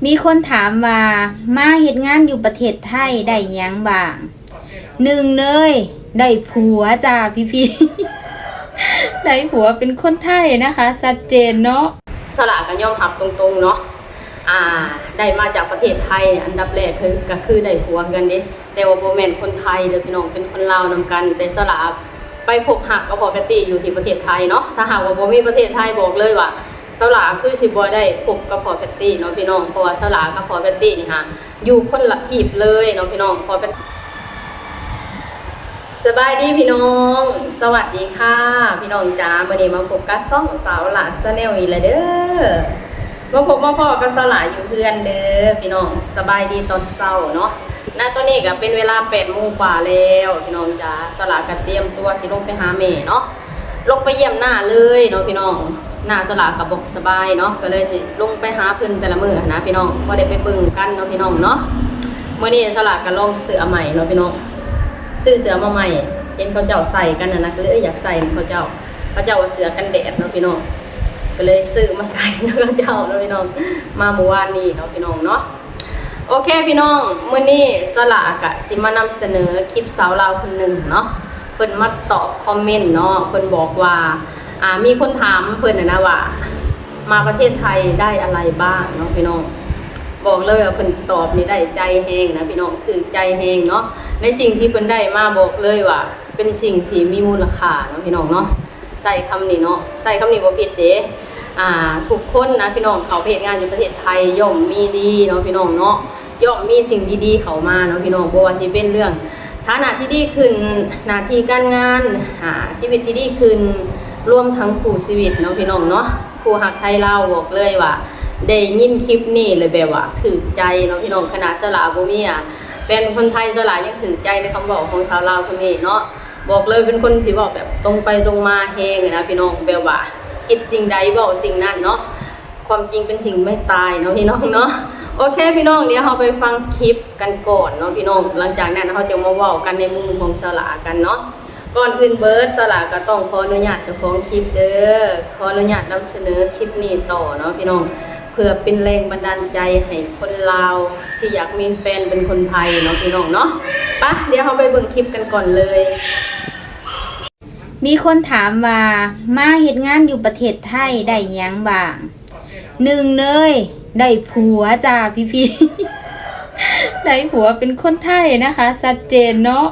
ມີຄົນຖາມວ່າ ມາເຮັດງານຢູ່ປະເທດໄທໄດ້ຫຍັງບ້າງ? ໜຶ່ງເລີຍ ໄດ້ຜົວຈ້າພີ່ໆ ໄດ້ຜົວເປັນຄົນໄທນະຄະ ຊັດເຈນເນາະ. ສາລາກໍຍອມຮັບຕົງໆເນາະ ອ່າ ໄດ້ມາຈາກປະເທດໄທ ອັນດັບແລກຄື ກໍຄືໄດ້ຜົວຄືກັນເດ້ ແຕ່ວ່າບໍ່ແມ່ນຄົນໄທເດີພີ່ນ້ອງ ເປັນຄົນລາວນຳກັນ ແຕ່ສາລາໄປພົບຮັກກັບພໍ່ແພັດຕີ້ຢູ່ທີ່ປະເທດໄທເນາະ. ຖ້າຫາກວ່າບໍ່ມີປະເທດໄທ ບອກເລີຍວ່າ ສາວຫຼ້າຄືຊິບໍ່ໄດ້ພົບກັບພໍ່ແພັດຕີ້ເນາະພີ່ນ້ອງ ເພາະວ່າສາວຫຼ້າກັບພໍ່ແພັດຕີ້ນີ້ຫາ ຢູ່ຄົນລະທີບເລີຍເນາະພີ່ນ້ອງ. ພໍ່ແພັດ ສະບາຍດີພີ່ນ້ອງ ສະຫວັດດີຄ່ະພີ່ນ້ອງຈ໋າ. ມື້ນີ້ມາພົບກັບຊ່ອງສາວຫຼ້າ Channel ອີກແລ້ວເດີ ມາພົບມາພໍ້ກັບສາວຫຼ້າຢູ່ເຮືອນເດີພີ່ນ້ອງ. ສະບາຍດີຕອນເຊົ້າເນາະ ນະຕອນນີ້ກໍເປັນເວລາແປດໂມງກວ່າແລ້ວພີ່ນ້ອງຈ໋າ. ສາວຫຼ້າກໍຕຽມຕົວຊິລົງໄປຫາແມ່ເນາະ ລົງໄປຢ້ຽມນ້າເລີຍເນາະພີ່ນ້ອງ. ນ້າສາວຫຼ້າກໍບໍ່ສະບາຍເນາະ ກໍເລີຍຊິລົງໄປຫາເພິ່ນແຕ່ລະມື້ຫັ້ນນະພີ່ນ້ອງ ພໍໄດ້ໄປເບິ່ງກັນເນາະພີ່ນ້ອງເນາະ. ມື້ນີ້ສາວຫຼ້າກໍລອງເສື້ອໃໝ່ເນາະພີ່ນ້ອງ ຊື້ເສື້ອມາໃໝ່ ເຫັນເຂົາເຈົ້າໃສ່ກັນຫັ້ນນະ ກໍເລີຍຢາກໃສ່ນຳເຂົາເຈົ້າ. ເຂົາເຈົ້າວ່າເສື້ອກັນແດດເນາະພີ່ນ້ອງ ກໍເລີຍຊື້ມາໃສ່ນຳເຂົາເຈົ້າເນາະພີ່ນ້ອງ ມາມື້ວານນີ້ເນາະພີ່ນ້ອງເນາະ. ໂອເຄພີ່ນ້ອງ ມື້ນີ້ສາວຫຼ້າກະຊິມານຳສະເໜີຄລິບສາວລາວຄົນໜຶ່ງເນາະ ເພິ່ນມາຕອບຄອມເມັນເນາະ. ເພິ່ນບອກວ່າ ອ່າ ມີຄົນຖາມເພິ່ນຫັ້ນນະວ່າ ມາປະເທດໄທໄດ້ອະໄລບ້າງເນາະພີ່ນ້ອງ. ບອກເລີຍວ່າເພິ່ນຕອບນີ້ໄດ້ໃຈແຮງນະພີ່ນ້ອງ ຖືກໃຈແຮງເນາະ. ໃນສິ່ງທີ່ເພິ່ນໄດ້ມາ ບອກເລີຍວ່າເປັນສິ່ງທີ່ມີມູນລະຄ່າເນາະພີ່ນ້ອງເນາະ. ໃຊ້ຄຳນີ້ເນາະ ໃຊ້ຄຳນີ້ບໍ່ຜິດເດ້. ອ່າ ທຸກຄົນນະພີ່ນ້ອງ ເຂົ້າໄປເຮັດງານຢູ່ປະເທດໄທ ຍ່ອມມີດີເນາະພີ່ນ້ອງເນາະ ຍ່ອມມີສິ່ງດີໆເຂົ້າມາເນາະພີ່ນ້ອງ. ບໍ່ວ່າຊິເປັນເລື່ອງຖານະທີ່ດີຂຶ້ນ ໜ້າທີ່ການງານ ອ່າ ຊີວິດທີ່ດີຂຶ້ນ ລວມທັງຄູ່ຊີວິດເນາະພີ່ນ້ອງເນາະ. ຄູ່ຮັກໄທລາວ ບອກເລີຍວ່າໄດ້ຍິນຄລິບນີ້ແລ້ວແບບວ່າຖືກໃຈເນາະພີ່ນ້ອງ. ຂະໜາດສາວຫຼ້າບໍ່ມີ ອ່າ ແຟນຄົນໄທ ສາວຫຼ້າຍັງຖືກໃຈໃນຄຳເວົ້າຂອງສາວລາວຄົນນີ້ເນາະ. ບອກເລີຍເປັນຄົນທີ່ເວົ້າແບບຕົງໄປຕົງມາແຮງນະພີ່ນ້ອງ ແບບວ່າຄິດສິ່ງໃດເວົ້າສິ່ງນັ້ນເນາະ. ຄວາມຈິງເປັນສິ່ງໄມ່ຕາຍເນາະພີ່ນ້ອງເນາະ. ໂອເຄພີ່ນ້ອງ ດຽວເຮົາໄປຟັງຄລິບກັນກ່ອນເນາະພີ່ນ້ອງ ຫຼັງຈາກນັ້ນເຮົາຈະມາເວົ້າກັນໃນມຸມຂອງສາວຫຼ້າກັນເນາະ. ກ່ອນອື່ນເບີດ ສາວຫຼ້າກໍຕ້ອງຂໍອະນຸຍາດເຈົ້າຂອງຄລິບເດີ ຂໍອະນຸຍາດນຳສະເໜີຄລິບນີ້ຕໍ່ເນາະພີ່ນ້ອງ ເພື່ອເປັນແຮງບັນດານໃຈໃຫ້ຄົນລາວທີ່ຢາກມີແຟນເປັນຄົນໄທເນາະພີ່ນ້ອງເນາະ. ປະ ດຽວເຮົາໄປເບິ່ງຄລິບກັນກ່ອນເລີຍ. ມີຄົນຖາມວ່າ ມາເຮັດງານຢູ່ປະເທດໄທໄດ້ຫຍັງບ້າງ? ໜຶ່ງເລີຍ ໄດ້ຜົວຈ້າພີ່ໆ ໄດ້ຜົວເປັນຄົນໄທນະຄະ ຊັດເຈນເນາະ.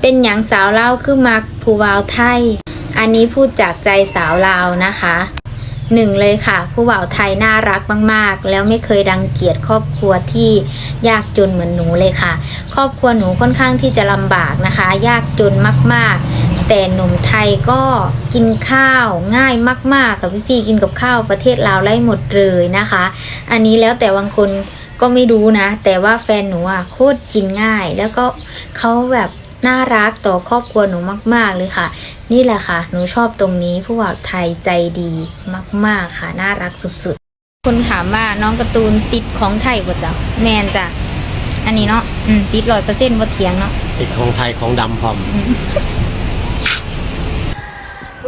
ເປັນຫຍັງສາວລາວຄືມັກຜູ້ບ່າວໄທ? ອັນນີ້ພູດຈາກໃຈສາວລາວນະຄະ. ໜຶ່ງເລີຍຄ່ະ ຜູ້ບ່າວໄທໜ້າຮັກມາກໆ ແລ້ວໄມ່ເຄີຍລັງກຽດຄອບຄົວທີ່ຍາກຈົນເໝືອນໜູເລີຍຄ່ະ. ຄອບຄົວໜູຄ່ອນຂ້າງທີ່ຈະລຳບາກນະຄະ ຍາກຈົນມາກໆ ແຕ່ໜຸ່ມໄທກໍກິນຂ້າວງ່າຍມາກໆ ກັບພີ່ໆ ກິນກັບຂ້າວປະເທດລາວໄດ້ໝົດເລີຍນະຄະ. ອັນນີ້ແລ້ວແຕ່ບາງຄົນກໍໄມ່ຮູ້ນະ ແຕ່ວ່າແຟນໜູອະໂຄດກິນງ່າຍ ແລ້ວກໍເຂົາແບບໜ້າຮັກຕໍ່ຄອບຄົວໜູມາກໆເລີຍຄ່ະ. ນີ້ແຫຼະຄ່ະ ໜູຊອບຕົງນີ້ ຜູ້ບ່າວໄທໃຈດີມາກໆຄ່ະ ໜ້າຮັກສຸດໆ. ຄົນຖາມວ່າ ນ້ອງກາຕູນຕິດຂອງໄທບໍ່ເຈົ້າ? ແມ່ນຈ້ະ ອັນນີ້ເນາະ ອືມ ຕິດຮ້ອຍເປີເຊັນ ບໍ່ຖຽງເນາະ ຕິດຂອງໄທຂອງດຳພ້ອມ. ອືມ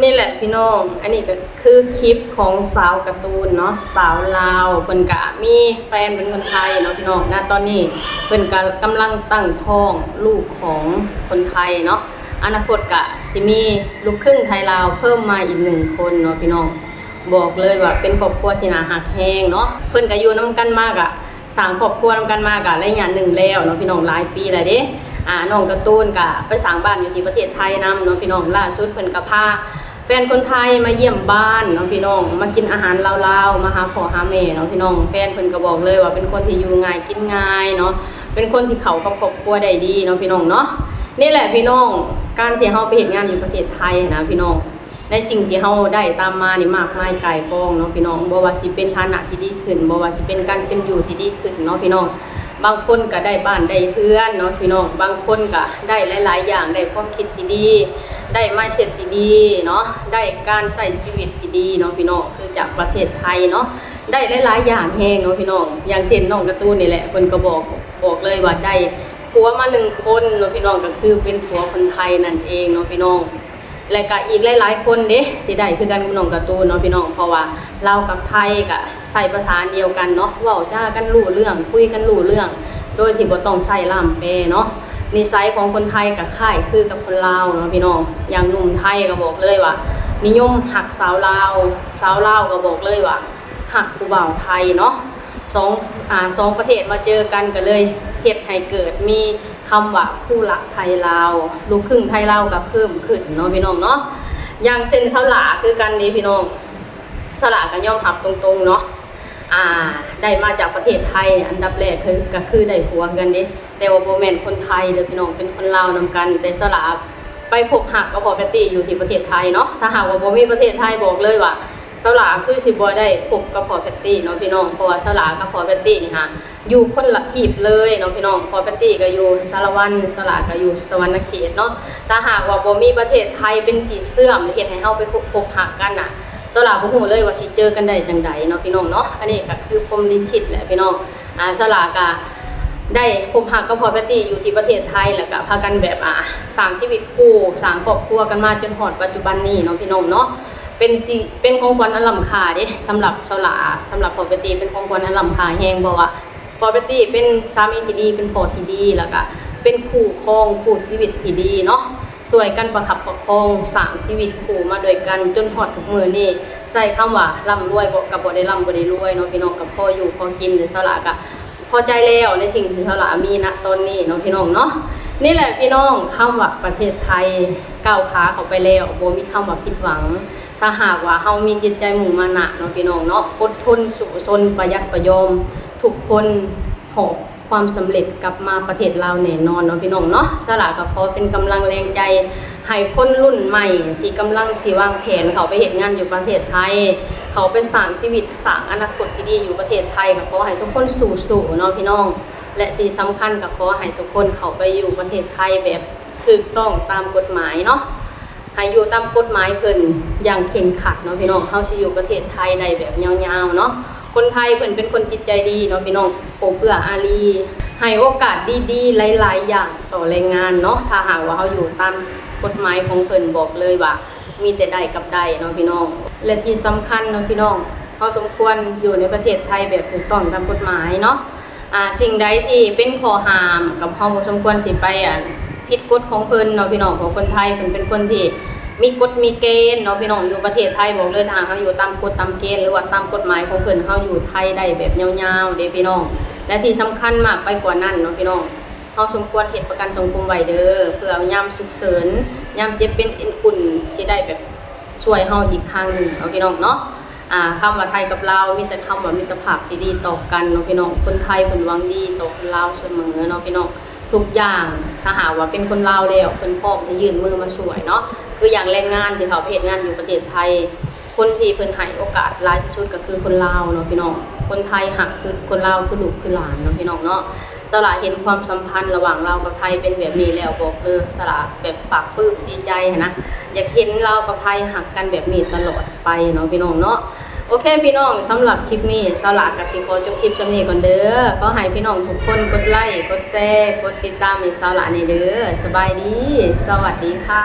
ນີ້ແຫຼະພີ່ນ້ອງ ອັນນີ້ກໍຄືຄລິບຂອງສາວກາຕູນເນາະ ສາວລາວ ເພິ່ນກະມີແຟນເປັນຄົນໄທເນາະພີ່ນ້ອງ. ນະຕອນນີ້ເພິ່ນກະກຳລັງຕັ້ງທ້ອງລູກຂອງຄົນໄທເນາະ ອະນາຄົດກະຊິມີລູກຄຶ່ງໄທລາວເພີ່ມມາອີກໜຶ່ງຄົນເນາະພີ່ນ້ອງ. ບອກເລີຍວ່າເປັນຄອບຄົວທີ່ໜ້າຮັກແຮງເນາະ. ເພິ່ນກະຢູ່ນຳກັນມາກະ ສ້າງຄອບຄົວນຳກັນມາກະໄລຍະໜຶ່ງແລ້ວເນາະພີ່ນ້ອງ ຫຼາຍປີແລ້ວເດ້. ອ່າ ນ້ອງກາຕູນກະໄປສ້າງບ້ານຢູ່ທີ່ປະເທດໄທນຳເນາະພີ່ນ້ອງ. ລ່າສຸດເພິ່ນກະພາແຟນຄົນໄທມາຢ້ຽມບ້ານເນາະພີ່ນ້ອງ ມາກິນອາຫານລາວໆ ມາຫາພໍ່ຫາແມ່ເນາະພີ່ນ້ອງ. ແຟນເພິ່ນກະບອກເລີຍວ່າເປັນຄົນທີ່ຢູ່ງ່າຍກິນງ່າຍເນາະ ເປັນຄົນທີ່ເຂົ້າກັບຄອບຄົວໄດ້ດີເນາະພີ່ນ້ອງເນາະ. ນີ້ແຫຼະພີ່ນ້ອງ ການທີ່ເຮົາໄປເຮັດງານຢູ່ປະເທດໄທຫັ້ນນະພີ່ນ້ອງ ໃນສິ່ງທີ່ເຮົາໄດ້ຕາມມານີ້ມາກມາຍກ່າຍກອງເນາະພີ່ນ້ອງ. ບໍ່ວ່າຊິເປັນຖານະທີ່ດີຂຶ້ນ ບໍ່ວ່າຊິເປັນການເປັນຢູ່ທີ່ດີຂຶ້ນເນາະພີ່ນ້ອງ. ບາງຄົນກະໄດ້ບ້ານໄດ້ເຮືອນເນາະພີ່ນ້ອງ ບາງຄົນກະໄດ້ຫຼາຍໆຢ່າງ ໄດ້ຄວາມຄິດທີ່ດີ ໄດ້ mindset ທີ່ດີເນາະ ໄດ້ການໃຊ້ຊີວິດທີ່ດີເນາະພີ່ນ້ອງ ຄືຈາກປະເທດໄທເນາະ ໄດ້ຫຼາຍໆຢ່າງແຮງເນາະພີ່ນ້ອງ. ຢ່າງເຊັ່ນນ້ອງກາຕູນນີ້ແຫຼະ ເພິ່ນກະບອກ ບອກເລີຍວ່າໄດ້ຜົວມາໜຶ່ງຄົນເນາະພີ່ນ້ອງ ກະຄືເປັນຜົວຄົນໄທນັ້ນເອງເນາະພີ່ນ້ອງ. ແລະກະອີກຫຼາຍໆຄົນເດ້ທີ່ໄດ້ຄືກັນກັບນ້ອງກາຕູນເນາະພີ່ນ້ອງ ເພາະວ່າລາວກັບໄທກະໃຊ້ພາສາອັນດຽວກັນເນາະ ເວົ້າຈາກັນຮູ້ເລື່ອງ ຄຸຍກັນຮູ້ເລື່ອງ ໂດຍທີ່ບໍ່ຕ້ອງໃຊ້ລ່າມແປເນາະ. ນິໄສຂອງຄົນໄທກະຄ້າຍຄືກັບຄົນລາວເນາະພີ່ນ້ອງ ຢ່າງໜຸ່ມໄທກະບອກເລີຍວ່ານິຍົມຮັກສາວລາວ ສາວລາວກະບອກເລີຍວ່າຮັກຜູ້ບ່າວໄທເນາະ. ສອງ ອາ ສອງປະເທດມາເຈີກັນກະເລີຍເຮັດໃຫ້ເກີດມີ ຄຳວ່າຄູ່ລັກໄທລາວ ລູກຄຶ່ງໄທລາວກະເພີ່ມຂຶ້ນເນາະພີ່ນ້ອງເນາະ. ຢ່າງເຊັ່ນສາວຫຼ້າຄືກັນເດ້ພີ່ນ້ອງ ສາວຫຼ້າກະຍອມຮັບຕົງໆເນາະ ອາ ໄດ້ມາຈາກປະເທດໄທ ອັນດັບແລກຄື ກະຄືໄດ້ຜົວຄືກັນເດ້ ແຕ່ວ່າບໍ່ແມ່ນຄົນໄທເດີພີ່ນ້ອງ ເປັນຄົນລາວນຳກັນ ແຕ່ສາວຫຼ້າໄປພົບຮັກກັບພໍ່ແພັດຕີ້ຢູ່ທີ່ປະເທດໄທເນາະ. ຖ້າຫາກວ່າບໍ່ມີປະເທດໄທບອກເລີຍວ່າ ສາວຫຼ້າຄືຊິບໍ່ໄດ້ພົບກັບພໍ່ແພັດຕີ້ເນາະພີ່ນ້ອງ ເພາະວ່າສາວຫຼ້າກັບພໍ່ແພັດຕີ້ນີ້ຫາ ຢູ່ຄົນລະທີບເລີຍເນາະພີ່ນ້ອງ. ພໍ່ແພັດຕີ້ກະຢູ່ສາລະວັນ ສາວຫຼ້າກະຢູ່ສະຫວັນນະເຂດເນາະ. ຖ້າຫາກວ່າບໍ່ມີປະເທດໄທເປັນທີ່ເຊື່ອມ ແລະເຮັດໃຫ້ເຮົາໄປພົບ ພົບຮັກກັນນະ ສາວຫຼ້າບໍ່ຮູ້ເລີຍວ່າຊິເຈີກັນໄດ້ຈັ່ງໃດເນາະພີ່ນ້ອງເນາະ. ອັນນີ້ກະຄືພົມລິຂິດແຫຼະພີ່ນ້ອງ ອາ ສາວຫຼ້າກະໄດ້ພົບຮັກກັບພໍ່ແພັດຕີ້ຢູ່ທີ່ປະເທດໄທ ແລ້ວກະພາກັນແບບ ອາ ສ້າງຊີວິດຄູ່ ສ້າງຄອບຄົວກັນມາຈົນຮອດປັດຈຸບັນນີ້ເນາະພີ່ນ້ອງເນາະ. ເປັນ ເປັນຂອງຂວັນອັນລ້ຳຄ່າເດ້ ສຳລັບສາວຫຼ້າ ສຳລັບພໍ່ແພັດຕີ້ ເປັນຂອງຂວັນອັນລ້ຳຄ່າແຮງ ເພາະວ່າພໍ່ແພັດຕີ້ເປັນສາມີທີ່ດີ ເປັນພໍ່ທີ່ດີ ແລ້ວກະເປັນຄູ່ຄອງຄູ່ຊີວິດທີ່ດີເນາະ ຊ່ວຍກັນປະຄັບປະຄອງສ້າງຊີວິດຄູ່ມາດ້ວຍກັນຈົນຮອດທຸກມື້ນີ້. ໃຊ້ຄຳວ່າລ່ຳລວຍ ກະບໍ່ໄດ້ລ່ຳບໍ່ໄດ້ລວຍເນາະພີ່ນ້ອງ ກະພໍຢູ່ພໍກິນ ແຕ່ສາວຫຼ້າກະພໍໃຈແລ້ວໃນສິ່ງທີ່ສາວຫຼ້າມີນະຕອນນີ້ເນາະພີ່ນ້ອງເນາະ. ນີ້ແຫຼະພີ່ນ້ອງ ຄຳວ່າປະເທດໄທ ກ້າວຂາເຂົ້າໄປແລ້ວ ບໍ່ມີຄຳວ່າຜິດຫວັງ ຖ້າຫາກວ່າເຮົາມີຈິດໃຈມຸ່ງມານະເນາະພີ່ນ້ອງເນາະ ອົດທົນສູ້ຊົນ ປະຢັດປະຍອມ ທຸກຄົນຫອບຄວາມສຳເລັດກັບມາປະເທດລາວແນ່ນອນເນາະພີ່ນ້ອງເນາະ. ສາວຫຼ້າກະຂໍເປັນກຳລັງແຮງໃຈໃຫ້ຄົນລຸ້ນໃໝ່ທີ່ກຳລັງຊິວາງແຜນເຂົ້າໄປເຮັດງານຢູ່ປະເທດໄທ ເຂົ້າໄປສ້າງຊີວິດ ສ້າງອະນາຄົດທີ່ດີຢູ່ປະເທດໄທ ກະຂໍໃຫ້ທຸກຄົນສູ້ໆເນາະພີ່ນ້ອງ ແລະທີ່ສຳຄັນກະຂໍໃຫ້ທຸກຄົນເຂົ້າໄປຢູ່ປະເທດໄທແບບຖືກຕ້ອງຕາມກົດໝາຍເນາະ ໃຫ້ຢູ່ຕາມກົດໝາຍເພິ່ນຢ່າງເຄັ່ງຄັດເນາະພີ່ນ້ອງ ເຮົາຊິຢູ່ປະເທດໄທໄດ້ແບບຍາວໆເນາະ. ຄົນໄທເພິ່ນເປັນຄົນຈິດໃຈດີເນາະພີ່ນ້ອງ ໂອເອື້ອອາຣີ ໃຫ້ໂອກາດດີໆຫຼາຍໆຢ່າງຕໍ່ແຮງງານເນາະ. ຖ້າຫາກວ່າເຮົາຢູ່ຕາມກົດໝາຍຂອງເພິ່ນ ບອກເລີຍວ່າມີແຕ່ໄດ້ກັບໄດ້ເນາະພີ່ນ້ອງ ແລະທີ່ສຳຄັນເນາະພີ່ນ້ອງ ເຮົາສົມຄວນຢູ່ໃນປະເທດໄທແບບຖືກຕ້ອງຕາມກົດໝາຍເນາະ. ອາ ສິ່ງໃດທີ່ເປັນຂໍ້ຫ້າມ ກະເຮົາບໍ່ສົມຄວນຊິໄປ ອັນ ຜິດກົດຂອງເພິ່ນເນາະພີ່ນ້ອງ ເພາະຄົນໄທເພິ່ນເປັນຄົນທີ່ມີກົດມີເກນເນາະພີ່ນ້ອງ. ຢູ່ປະເທດໄທບອກເລີຍ ຖ້າຫາກເຮົາຢູ່ຕາມກົດຕາມເກນ ຫຼືວ່າຕາມກົດໝາຍຂອງເພິ່ນ ເຮົາຢູ່ໄທໄດ້ແບບຍາວໆເດ້ພີ່ນ້ອງ. ແລະທີ່ສຳຄັນມາກໄປກວ່ານັ້ນເນາະພີ່ນ້ອງ ເຮົາສົມຄວນເຮັດປະກັນສັງຄົມໄວ້ເດີ ເພື່ອຍາມສຸກເສີນ ຍາມເຈັບເປັນເອັນກຸນ ຊິໄດ້ແບບຊ່ວຍເຮົາອີກທາງໜຶ່ງເນາະພີ່ນ້ອງເນາະ. ອາ ຄຳວ່າໄທກັບລາວ ມີແຕ່ຄຳວ່າມິດຕະພາບທີ່ດີຕໍ່ກັນເນາະພີ່ນ້ອງ. ຄົນໄທເພິ່ນຫວັງດີຕໍ່ຄົນລາວສະເໝີເນາະພີ່ນ້ອງ. ທຸກຢ່າງ ຖ້າຫາກວ່າເປັນຄົນລາວແລ້ວ ເພິ່ນພ້ອມທີ່ຍື່ນມືມາຊ່ວຍເນາະ. ຄືຢ່າງແຮງງານທີ່ເຂົ້າໄປເຮັດງານຢູ່ປະເທດໄທ ຄົນທີ່ເພິ່ນໃຫ້ໂອກາດຫຼາຍທີ່ສຸດກະຄືຄົນລາວເນາະພີ່ນ້ອງ. ຄົນໄທຮັກຄືຄົນລາວ ຄືລູກຄືຫຼານເນາະພີ່ນ້ອງເນາະ. ສາວຫຼ້າເຫັນຄວາມສຳພັນລະຫວ່າງລາວກັບໄທເປັນແບບນີ້ແລ້ວ ບອກເລີຍ ສາວຫຼ້າແບບປາບປຶ້ມດີໃຈຫັ້ນນະ ຢາກເຫັນລາວກັບໄທຮັກກັນແບບນີ້ຕະຫຼອດໄປເນາະພີ່ນ້ອງເນາະ. ໂອເຄພີ່ນ້ອງ ສຳລັບຄລິບນີ້ ສາວຫຼ້າກະຊິຂໍຈົບຄລິບຊ່ຳນີ້ກ່ອນເດີ. ຂໍໃຫ້ພີ່ນ້ອງທຸກຄົນກົດໄລ ກົດແຊ ກົດຕິດຕາມໃຫ້ສາວຫຼ້າແດ່ເດີ. ສະບາຍດີ ສະຫວັດດີຄ່ະ.